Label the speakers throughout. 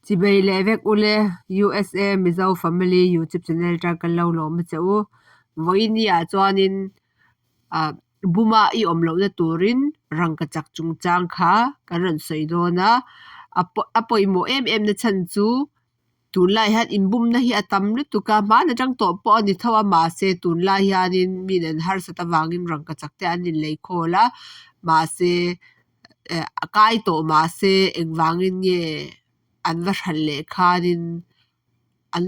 Speaker 1: Chibei leh vek ule USA Mizo Family YouTube channel atang kan lo lawm a che u. Vawiini ah chuanin ah buma i awm lohna turin rangkachak chungchang kha kan rawn sawi dawn a. A pawimawh em em na chhan chu Tunlai hian inbumna hi a tam lutuk a, hmaan atang tawh pawh a ni tho a mahse tunlai hianin min an harsat avangin rangkachak te an inlei khawl a mahse eh a kai tawh mahse engvangin nge an va hralh leh khanin an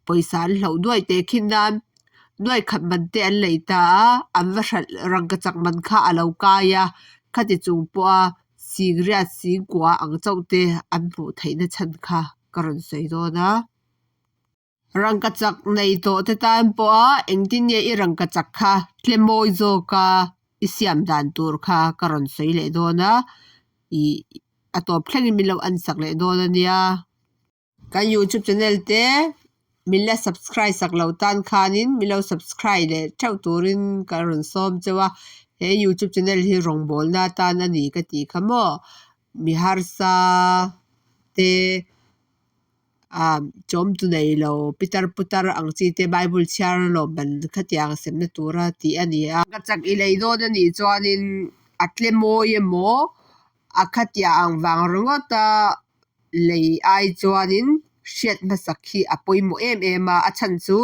Speaker 1: pawisa an hloh duai teh khin nan nuai khat man te an lei ta a an va hralh rangkachak man kha a lo kai a khati chung pawha singriat singkua ang chauh te an hmuh theihna chhan kha ka rawn sawi dawn a. Rangkachak nei tawh te tan pawha engtin nge i rangkachak kha tle mawi zawka i siam dan tur kha ka rawn sawi leh dawn a ih a tawp thlengin min lo ansak leh dawn a nia. Kan youtube channel te min la subscribe sak lo tan khanin min lo subscribe leh theuh turin ka rawn sawm cheu a he youtube channel hi rawngbawlna atan a ni ka tih kha maw mi harsa te ah chawmtu nei lo pitar putar ang chi te bible chhiar lawm man khatiang semna tura tih a ni a. Ka chak i lei dawn a nih chuanin a tle mawi emaw a khatiang ang vang ringawt a. Lei ai chuanin hriat hmasak hi a pawimawh em em a, a chhan chu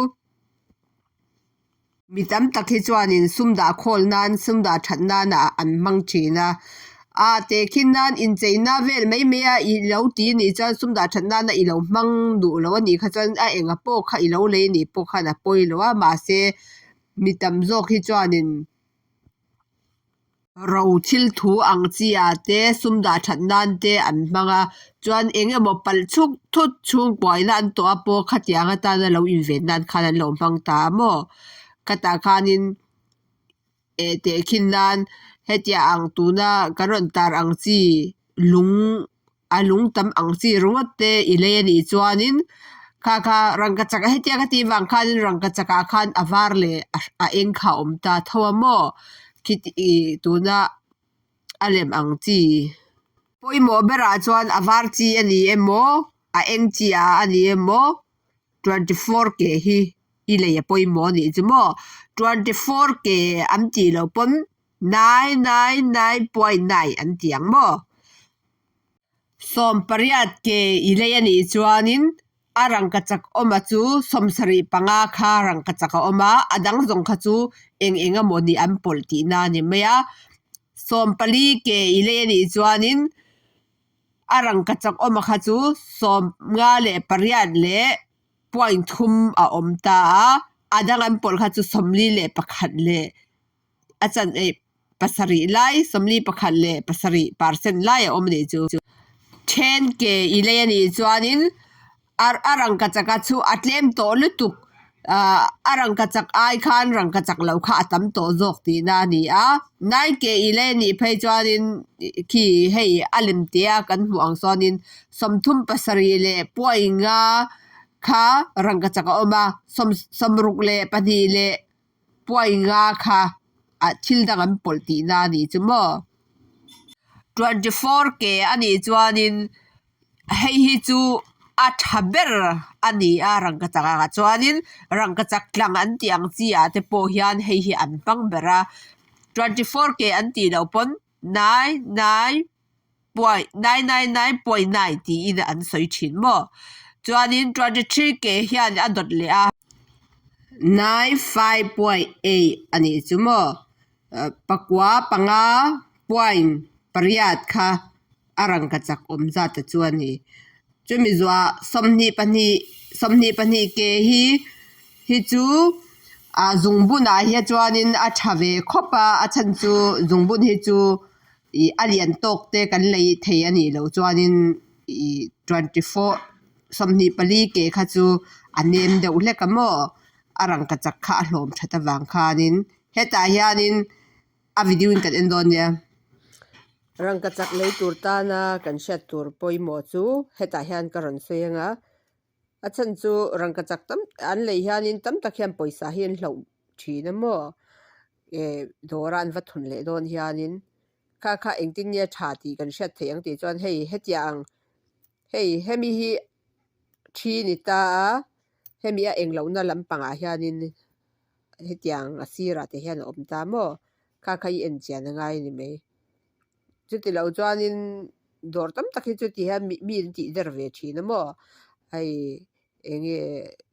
Speaker 1: mi tam tak hi chuanin sum dah khawl nan sum dah that nanah an hmang thin a, a tehkhin nan incheina vel mai mai a i lo ti nih chuan sum dah that nana i lo hmang duh lo a nih kha chuan a enga pawh kha i lo lei anih pawh khan a pawi lo a, mahse mi tam zawk hi chuanin. Ro thil thu ang chi ah te sum dah that nan te an hmang a chuan eng emaw palh chhuk thut chhungkuaina an tawh a pawh khatiang atana lo inven nan khan an lo hmang ta a maw khatah khanin eh tehkhin nan hetiang ang tuna kan rawn tar ang chi lung a lung tam ang chi ringawt te i lei a nih chuanin kha kha rangkachak hetiang ka tih vang khanin rangkachak ah khan a var leh a eng kha a awm ta tho a maw khiti ih tuna a lem ang chi pawimawh berah chuan a var chi a ni emaw a eng chi ah a ni emaw 24 ke hi i lei a pawimawh a nih chu maw 24 ke an tih loh pawn 999.9 an ti ang maw. 18 ke i lei a nih chuanin a rangkachak awma chu 75 kha rangkachak a awm a, a dang zawng kha chu eng eng emaw nih an pawlh tihna a ni mai a. 14 ke i lei a nih chuanin a rangkachak awma kha chu 58 leh point thum a awm ta a, a dang an pawlh kha chu 41 leh a chan eih pasarih lai 41 leh 7 percent lai a awm a nih chu. Then ke i lei a nih chuanin a a rangkachak a chu a tlem tawh lutuk ah a rangkachak ai khan rangkachak loh kha a tam tawh zawk tihna a ni a nai ke i lei a nih phei chuanin khi hei a lem teh a kan hmuh ang sawnin 37 leh pawinga kha rangkachak a awm a sawm 62 leh Puainga kha ah thil dang an pawlh tihna a nih chu maw. 24 ke a nih chuanin hei hi chu a tha ber a ni a rangkachak ah chuanin rangkachak tlang an tih ang chi ah te pawh hian hei hi an hmang ber a 24 ke an tih loh pawn nine nine point nine nine nine point nine tiin an sawi thin maw chuanin 23 ke hian a dawt leh a nine five point eight a nih chu maw pakua panga point pariat kha a rangkachak awm zat te chu a ni chumi zuah 22 22 ke hi hi chu ah zungbunah hian chuanin a tha ve khawp a a chhan chu zungbun hi chu ih a lian tawk te kan lei thei a nih loh chuanin ih 24 24 ke kha chu a nem deuh hlek a maw a rangkachak kha a hlawm that avang khanin hetah hianin a video in kan en dawn nia. Rangkachak lei tur tana kan hriat tur pawimawh chu hetah hian ka rawn sawi ang a a chhan chu rangkachak tam an lei hianin tam tak hian pawisa hi an hloh thin a maw eh dawra an va thun leh dawn hianin kha kha engtin nge tha tih kan hriat theih ang tih chuan hei hetiang. Hei hemi hi thi ni ta a, hemi a eng lohna lampangah hianin hetiang a sirah te hian a awm ta maw? Kha kha i en chian a ngai a ni mai. Chuti loh chuanin dawr tam tak hi chuti hian mi an tih der ve thin a maw? Hei eng nge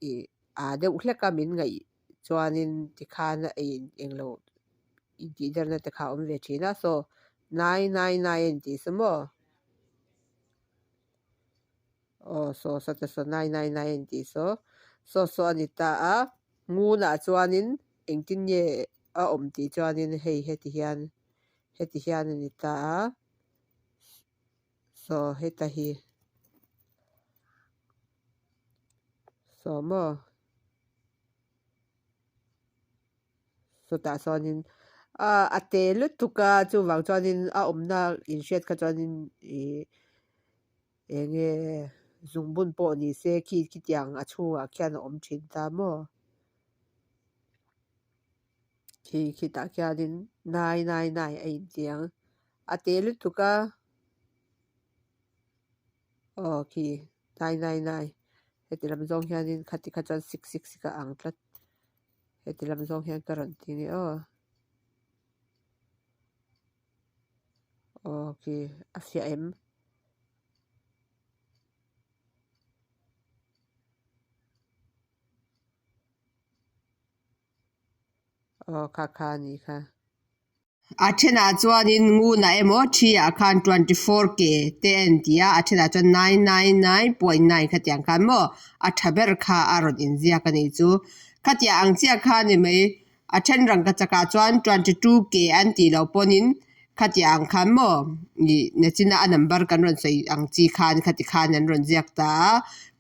Speaker 1: ih aa deuh hlek a min ngaih chuanin tikhan a ei englo intih derna te kha a awm ve thin a saw nai nai nai a intih saw maw aw saw saw te saw nai nai nai a intih saw saw saw a ni ta a ngunah chuanin engtin nge a awm tih chuanin hei heti hian heti hian a ni ta a saw heta hi saw maw. Chutah sawnin ah a te lutuk a chuvang chuanin a awmna inhriat kha chuanin ih eng nge zungbun pawh ni se khi khitiang a chhungah khian a awm thin ta maw khi khitah khianin nai nai nai a intiang a te lutuk a aw khi nai nai nai heti lam zawng hianin khati kha chuan sik sik sik a ang tlat heti lam zawng hian ka rawn ti nge aw aw khi a fiah em. Aw kha kha a nih kha. A thenah chuanin ngunah emaw thi-ah khan 24 K te a inti a, a thenah chuan 999.9 khatiang khan maw a tha ber kha a rawn inziak a nih chu. Khatiang ang chiah kha a ni mai. A then rangkachakah chuan 22 K an tih loh pawnin khatiang ang khan maw ih nachina a number kan rawn sawi ang chi khan khati khan an rawn ziak ta a,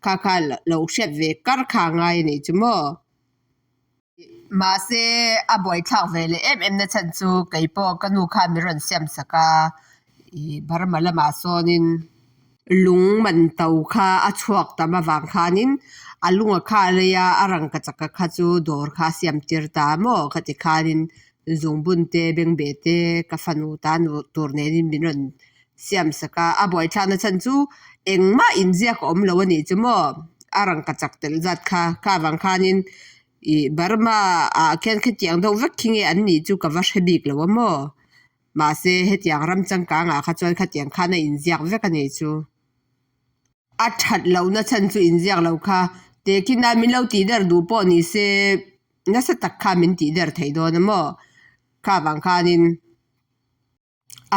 Speaker 1: kha kha lo hriat ve kar kha a ngai a nih chu maw. Mahse, a buaithlak ve leh em em na chhan chu kei pawh ka nu khan min rawn siam sak a, ih Burma lamah sawnin lung man to kha a chhuak tam avang khanin a lunga kha a lei a, a rangkachak a kha chu dawr kha a siam tir ta maw khati khanin zungbun te bengbeh te ka fanu tan tur nenin min rawn siam sak a, a buaithlak na chhan chu engmah inziak a awm lo a nih chu maw a rangkachak telh zat kha kha avang khanin ih Burma ah khian khatiang deuh vek khi nge an nih chu ka va hre bik lo a maw mahse hetiang ram changkang ah kha chuan khatiang khan a inziak vek a nih chu. A that lohna chhan chu inziak lo kha tehkhin a min lo tih der duh pawh ni se nasa tak kha min tih der thei dawn a maw kha avang khanin.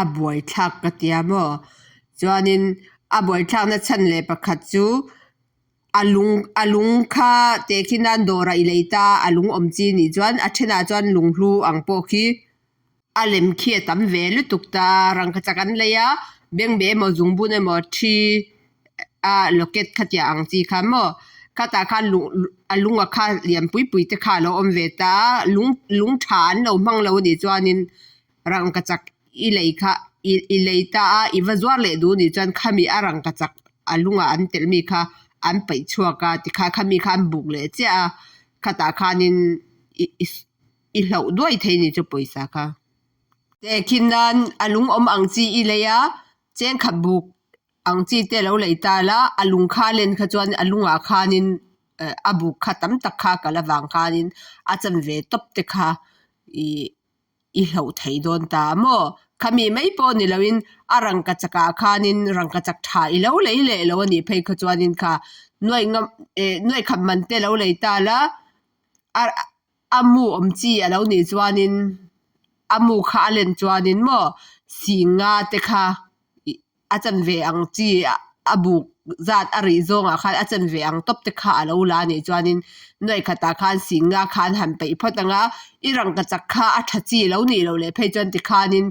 Speaker 1: A buaithlak ka tia maw? Chuanin a buaithlakna chhan leh pakhat chu a lung a lung kha tehkhin nan dawrah i lei ta a, a lung awm chi nih chuan a thenah chuan lunghlu ang pawh khi a lem khi a tam ve lutuk ta a, rangkachak an lei a, bengbeh emaw zungbun emaw thi a locket khatiang ang chi kha maw khatah khan lung a lunga kha lian pui pui te kha a lo awm ve ta a, lung lung tha an lo hmang lo anih chuanin. Rangkachak i lei kha i lei ta a, i va zuar leh duh nih chuan khami a rangkachak a lungah an telh mi kha an paih chhuak a tikhan khami kha an buk leh chiah a, khatah khanin i i hloh duai thei nih chu pawisa kha. Tehkhin nan a lung awm ang chi i lei a, chengkhat buk ang chi te lo lei ta la, a lung kha len kha chuan a lungah khanin a buk kha tam tak kha kal avang khanin a chanve tawp te kha ih i hloh thei dawn ta maw? Khami mai pawh ni loin a rangkachak ah khanin rangkachak tha i lo lei leh lo a nih phei kha chuanin kha nuaih ngam eh nuaih khat man te lo lei ta la a a mu awm chi a lo nih chuanin a mu kha a len chuanin maw singa te kha ih a chanve ang chi a buk zat a rih zawngah khan a chanve ang tawp te kha a lo la anih chuanin nuaih khatah khan singa khan han peih phawt ang a i rangkachak kha a tha chi lo nih loh leh phei chuan tikhanin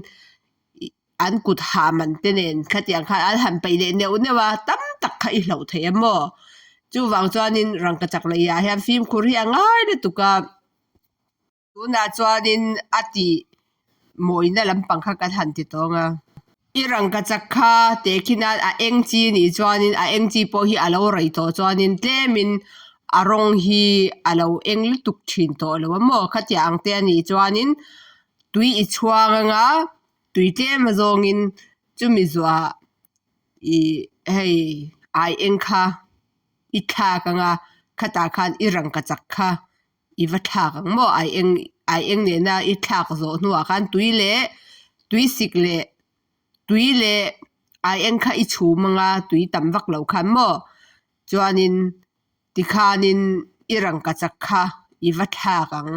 Speaker 1: ih an kut hah man te nen khatiang khan an han peih leh neuh neuh a tam tak kha i hloh thei a maw chuvang chuanin rangkachak lei ah hian fimkhur hi a ngai lutuk a. Tunah chuanin a tih mawina lampang kha kan han ti tawng a. I rangkachak kha tehkhin a a eng chi nih chuanin a eng chi pawh hi a lo rei tawh chuanin tlemin a rawng hi a lo eng lutuk thin tawh lo a maw khatiang ang te a nih chuanin tui i chhuang anga tui tlem azawngin chumi zuah ih hei. Aieng kha i thlak anga khatah khan i rangkachak kha i va thlak ang maw aieng aieng nena i thlak zawh hnuah khan tui leh tui sik leh tui leh aieng kha i chhum anga tui tam vak lo khan maw chuanin tikhanin i rangkachak kha i va thlak ang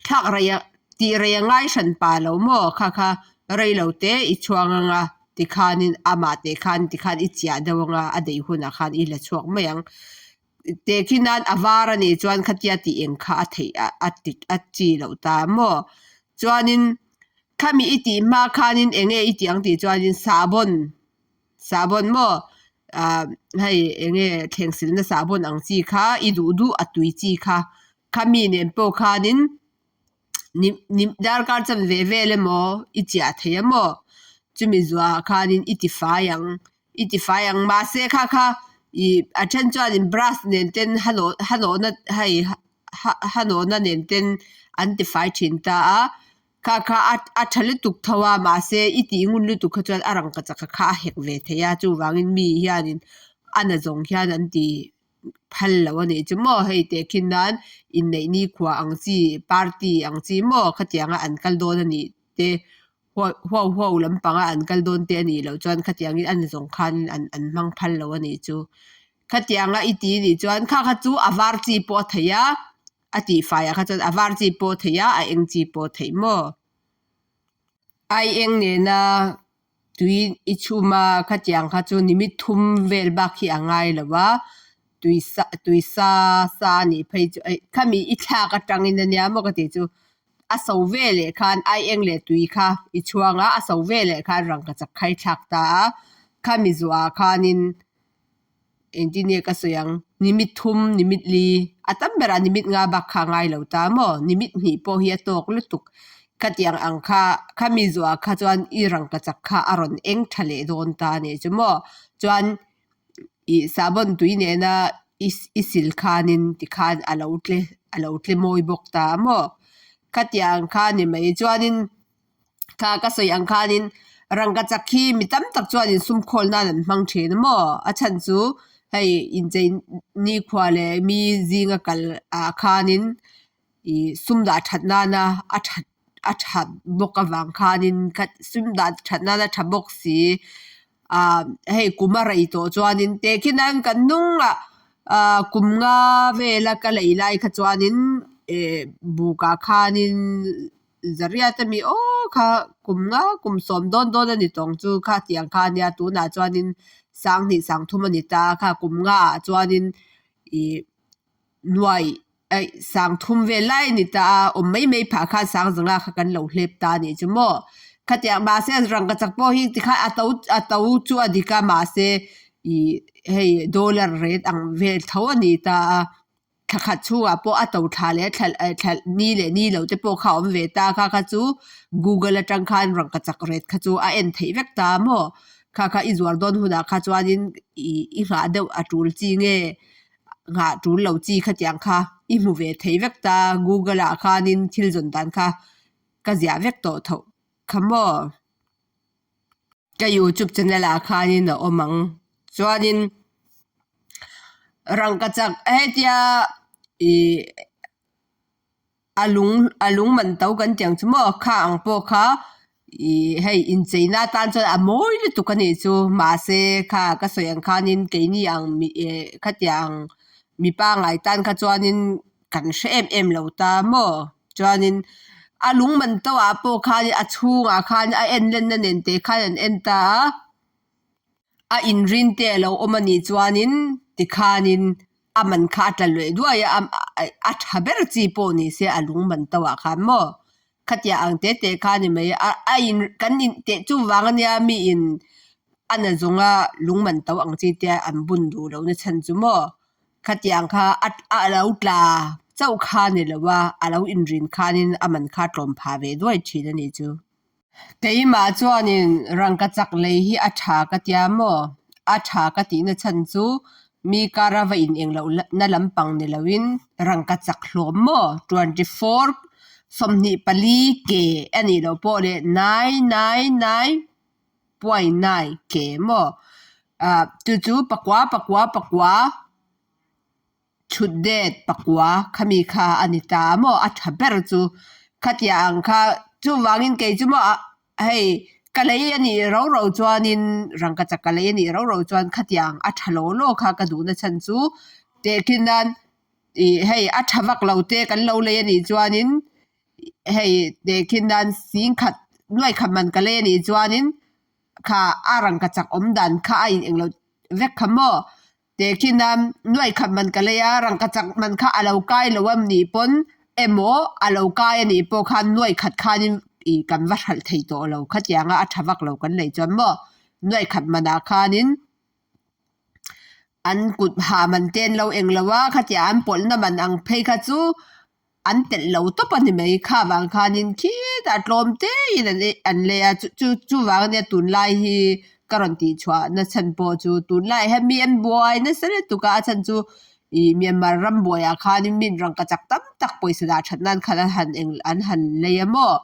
Speaker 1: thlak rei a tih rei a ngai hran pah lo maw kha kha rei lo te i chhuang anga tikhanin amah teh khan tikhan i chiah deuh anga a daih hunah khan i la chhuak mai ang. Tehkhi nan a var a nih chuan khatia tih eng kha a theih a ti a chi loh ta maw chuanin khami i tih hma khanin eng nge i tih ang tih chuanin sahbawn sahbawn maw ah hei eng nge thleng silna sahbawn ang chi kha i duh duh a tui chi kha khami nen pawh khanin ni ni darkar chanve vel emaw i chiah thei a maw chumi zuah khanin i tifai ang i tifai ang mahse kha kha ih a then chuanin brush nen ten ha nawh ha nawhna hei ha ha nawhna nen ten an tifai thin ta a kha kha a a tha lutuk tho a mahse i tih ngun lutuk kha chuan a rangkachak kha a hek ve thei a chuvangin mi hianin a na zawng hian an ti. Phal lo a nih chu maw hei tehkhin nan inneih nikhua ang chi party ang chi maw khatianga an kal dawn a nih te huau huau huau lampanga an kal dawn te a nih loh chuan khatiangin a ni zawng khan an an hmang phal lo a nih chu. Khatianga i ti nih chuan kha kha chu a var chi pawh a theih a a tihfaiah kha chuan a var chi pawh a theih a a eng chi pawh a theih maw. Aieng nena tui i chhum a khatiang kha chu nimit thum vel bak hi a ngai lo a tui sa tui sa sa a nih phei chu aih khami i thlak atangin ania maw ka tih chu a so veleh khan aieng leh tui kha i chhuang a a so veleh khan rangkachak kha i thlak ta a khami zuah khanin. Engtin nge ka sawi ang? Nimit thum, nimit li, a tam berah nimit nga bak kha a ngai lo ta maw? Nimit hnih pawh hi a tawk lutuk. Khatiang ang kha, khami zuah kha chuan i rangkachak kha a rawn eng tha leh dawn ta a nih chu maw? Chuan ih sahbawn tui nena i i sil khanin tikhan a lo tle a lo tle mawi bawk ta maw? Khatiang kha ni mai chuanin. Kha ka sawi ang khanin rangkachak hi mi tam tak chuanin sum khawl nan an hmang thin a maw? A chhan chu hei inchei nikhua leh mi zinga kal ah khanin ih sum dah that nana a that a that bawk avang khanin sum dah that nana tha bawk si ah hei kum a rei tawh chuanin tehkhin an kan hnungah ah kum nga vela ka lei lai kha chuanin eh bukah khanin. Zariat a mi aw kha kum nga kum sawm dawn dawn a ni tawng chu kha tiang kha a nia tunah chuanin sanghnih sangthum a ni ta a kha kum nga ah chuanin ih nuai aih sangthum vel lai a ni ta a awm mai mai phah khan sangzanga kha kan lo hlep ta a nih chu maw khatiang mahse rangkachak pawh hi tikhan a to a to chu a dik a mahse ih hei dollar rate ang vel tho a ni ta a. Thla khat chhungah pawh a to thla leh thla thla ni leh ni lo te pawh kha a awm ve ta kha kha chu google atang khan rangkachak ret kha chu a en theih vek ta maw kha kha i zuar dawn hunah kha chuanin ih i nghah deuh a tul chi nge nghah tul lo chi khatiang kha i hmu ve thei vek ta google ah khanin thil zawn dan kha ka ziah vek tawh tho kha maw. Ka youtube channel ah khanin a awm ang chuanin rangkachak hetia ih a lung a lung man to kan tih ang chu maw kha ang pawh kha ih hei inchei na atan chuan a mawi lutuk a nih chu mahse kha ka sawi ang khanin keini ang mi eh khatiang mi pangngai tan kha chuanin kan hre em em lo ta maw chuanin a lung man to ah pawh khan a chhungah khan a en lenna nen te khan an en ta a a inrin te alo awm anih chuanin tikhanin a man kha a tla luai duai a a tha ber chi pawh ni se a lung man to ah khan maw khatiang ang te te kha a ni mai a a in kan in teh chuvang ania mi in a na zawnga lung man to ang chi te an bun duh loh na chhan chu maw. Khatiang kha a lo tla chauh kha a ni lo a, a lo inrin khanin a man kha a tlawm phah ve duai thin a nih chu. Keimah chuanin rangkachak lei hi a tha ka tia maw? A tha ka tihna chhan chu mi kara va ineng loh na lampang ni loin rangkachak hlawm maw? 24 24 ke a nih loh pawh leh 999.9 ke maw? Ah chu chu pakua pakua pakua chhut det pakua khami kha a ni ta maw a tha ber chu khatiang ang kha chuvangin kei chu maw ah hei ka lei a nih ro ro chuanin rangkachak ka lei a nih ro ro chuan khatiang a tha law law kha ka duhna chhan chu tehkhin nan ih hei a tha vak lo te kan lo lei a nih chuanin hei tehkhin nan singkhat nuaikhat man ka lei a nih chuanin kha a rangkachak awm dan kha a in englo vek kha maw Tehkhin a nuaikhat man ka lei a, rangkachak man kha a lo kai lo a nih pawn emaw a lo kai a nih pawh khan nuaikhat khanin ih kan va hralh thei tawh lo khatiang a a tha vak lo kan lei chuan maw nuaikhat manah khanin an kut hah man te an lo eng lo a khatiang an pawlhna man ang phei kha chu an telh lo tawp a ni mai kha vang khanin khitah tlawm te in an ei an lei a chu chu chuvang ania tunlai hi ka rawn tih chhuah na chhan pawh chu tunlaiah hian mi an buai nasa lutuk a a chhan chu ih Myanmar ram buaiah khanin mi rangkachak tam tak pawisa dah that nan khan an han eng an han lei a maw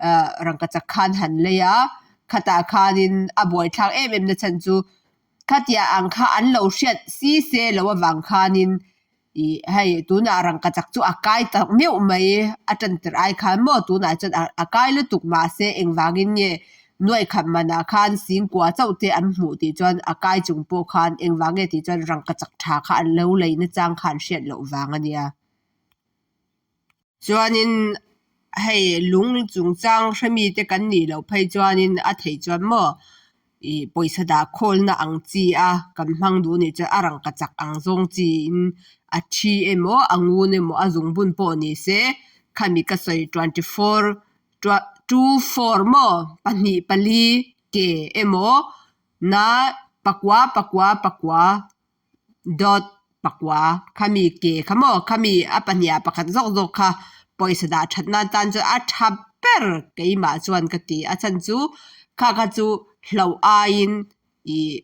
Speaker 1: ah rangkachak khan han lei a khatah khanin a buaithlak em em na chhan chu khatiang ang kha an lo hriat si se lo avang khanin Ih hei tunah rangkachak chu a kai tak meuh mai a tan tirh ai khan maw tunah chuan a kai lutuk mahse engvangin nge nuaikhat manah khan singkua chauh te an hmuh tih chuan a kai chung pawh khan engvang nge tih chuan rangkachak tha kha an lo lei na chang kha an hriat loh vang a nia. Chuanin hei lung chungchang hre mite kan nih loh phei chuanin a theih chuan maw ih pawisa dah khawlna ang chi a kan hmang duh anih chuan a rangkachak ang zawng chiin a thi emaw a ngun emaw a zungbun pawh ni se khami ka sawi 24 two four maw pahnih pali ke emaw na pakua pakua pakua. Dawt pakua khami ke kha maw khami a pahnih ah pakhat zawk zawk kha pawisa dah that nan tan chuan a tha ber keimah chuan ka ti a chhan chu kha kha chu hloh aiin ih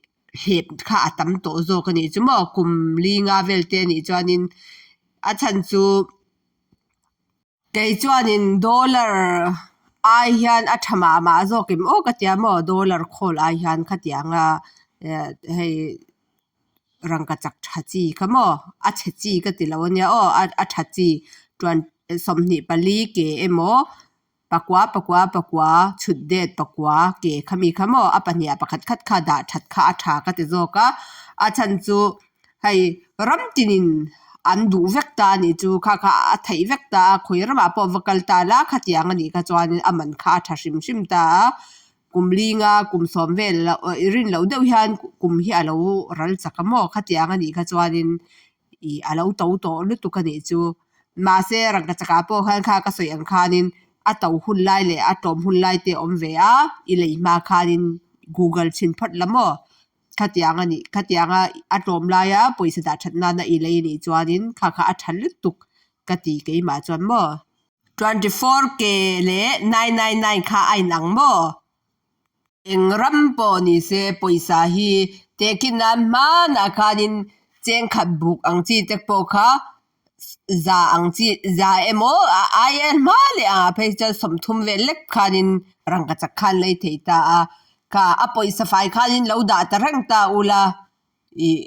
Speaker 1: hlep kha a tam tawh zawk a nih chu maw kum li nga vel te anih chuanin a chhan chu. Kei chuanin dollar ai hian a tha mah mah zawk em aw ka tia maw dollar khawl ai hian khatiang a hei rangkachak tha chi kha maw a chhe chi ka ti lo ania aw a tha chi chuan 24 ke emaw pakua pakua pakua chhut det pakua ke khami kha maw a pahnih ah pakhat khat kha dah that kha a tha ka ti zawk a a chhan chu. Hei ram tinin an duh vek ta a nih chu kha kha a theih vek ta a khawi ramah pawh va kal ta la khatiang a nih kha chuanin a man kha a tha hrim hrim ta a kum linga kum sawm vel loh i rin loh deuh hian kum hi a lo ral chak a maw khatiang a nih kha chuanin ih a lo to tawh lutuk a nih chu mahse rangkachak ah pawh khan kha ka sawi ang khanin a to hun lai leh a tlawm hun lai te a awm ve a i lei hma khanin google chhin phawt la maw. Khatiang a nih khatianga a tlawm laia pawisa dah that nana i lei anih chuanin kha kha a tha lutuk ka ti keimah chuan maw. 24 ke leh 999 kha a inang maw? Eng ram pawh ni se pawisa hi tehkhin nan hmanah khanin chengkhat buk ang chi te pawh kha za ang chi za emaw a aia hma leh angah phei chuan 30 vel lek khanin rangkachak khan lei thei ta a kha a pawisa fai khanin lo dah ta reng ta ula ih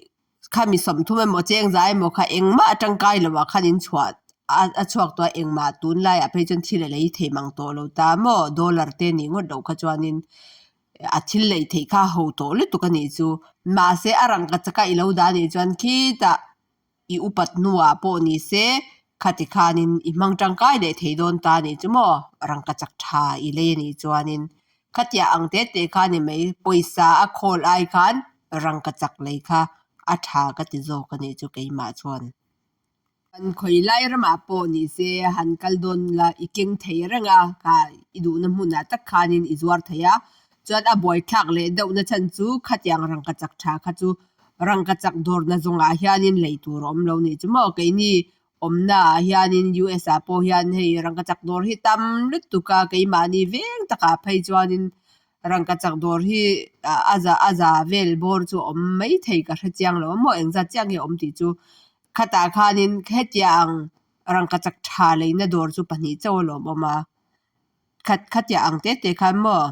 Speaker 1: khami 30 emaw cheng za emaw kha engmah tangkai lo ah khan in chhuah a chhuak tawh a engmah tunlaiah phei chuan thil a lei thei mang tawh lo ta maw dollar te nih ngawt loh kha chuanin a thil lei theih kha a ho tawh lutuk a nih chu mahse a rangkachak a i lo dah anih chuan khitah. I upat hnuah pawh ni se khati khanin i hmang tangkai leh thei dawn ta anih chu maw? Rangkachak tha i lei anih chuanin khatiah ang te te kha ni mai pawisa a khawl ai khan rangkachak lei kha a tha ka ti zawk anih chu keimah chuan. Kan khawi lai ramah pawh ni se han kal dawn la i keng thei reng a kha i duhna hmunah tak khanin i zuar thei a chuan a buaithlak leh deuhna chhan chu khatiang rangkachak tha kha chu Rangkachak dawrna zawngah hianin lei tur a awm lo nih chu maw keini awmna ah hianin US ah pawh hian hei rangkachak dawr hi tam lutuk a keimahni veng takah phei chuanin rangkachak dawr hi a za a za vel bawr chu a awm maithei ka hre chiang lo a maw engzat chiah nge a awm tih chu khatah khanin hetiang rangkachak tha leina dawr chu pahnih chauh a lawm awm a khat khatiang ang te te khan maw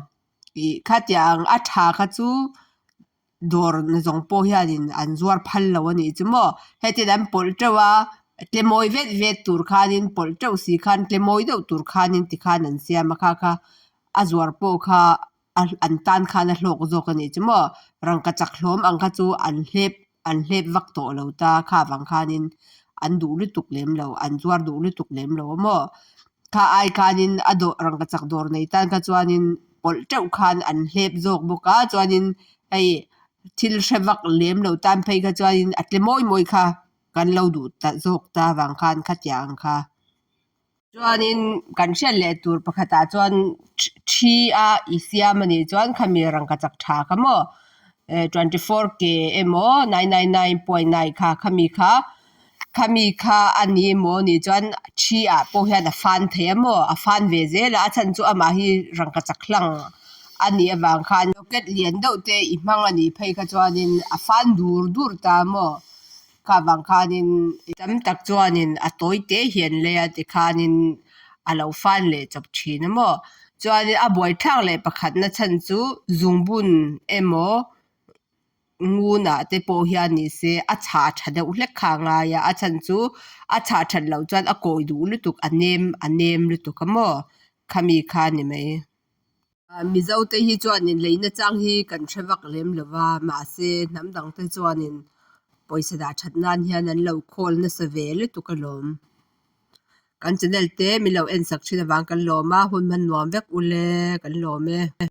Speaker 1: ih khatiang a tha kha chu. Dawr nazawng pawh hianin an zuar phal lo a nih chu maw hetin an pawlh teuh a tle mawi vet vet tur khanin pawlh teuh si khan tle mawi deuh tur khanin tikhan an siam a kha kha a zuar pawh kha an tan khan a hlawk zawk a nih chu maw rangkachak hlawm ang kha chu an hlep an hlep vak tawh lo ta kha vang khanin an duh lutuk lem lo an zuar duh lutuk lem lo a maw kha ai khanin a dawr rangkachak dawr nei tan kha chuanin pawlh teuh khan an hlep zawk bawk a chuanin hei thil hre vak lem lo tan phei kha chuanin a tle mawi mawi kha kan lo duh ta zawk ta vang khan khatiang ang kha. Chuanin kan hriat leh tur pakhatah chuan thi a i siam a nih chuan khami rangkachak tha kha maw 24K emaw 999.9 kha khami kha khami kha a ni emaw nih chuan thi ah pawh hian a fan thei a maw a fan ve zel a a chhan chu amah hi rangkachak hlang a nih avang khan locket lian deuh te i hmang a nih phei kha chuanin a fan dur dur ta maw. Kha vang khanin tam tak chuanin a tawi te hi an lei a tikhanin a lo fan leh chawp thin a maw. Chuanin a buaithlak leh pakhatna chhan chu zungbun emaw ngunah te pawh hian ni se a chhah tha deuh hlek kha a ngai a, a chhan chu a chhah that loh chuan a kawi duh lutuk a nem a nem lutuk a maw khami kha a ni mai. Mizo te hi chuanin leina chang hi kan hre vak lem lo va mahse hnam dang te chuanin pawisa dah that nan hian an lo khawl nasa ve lutuk alawm. Kan channel te min lo en sak thin avang kan lawm a, hun hman nuam vek ule kan lawm e.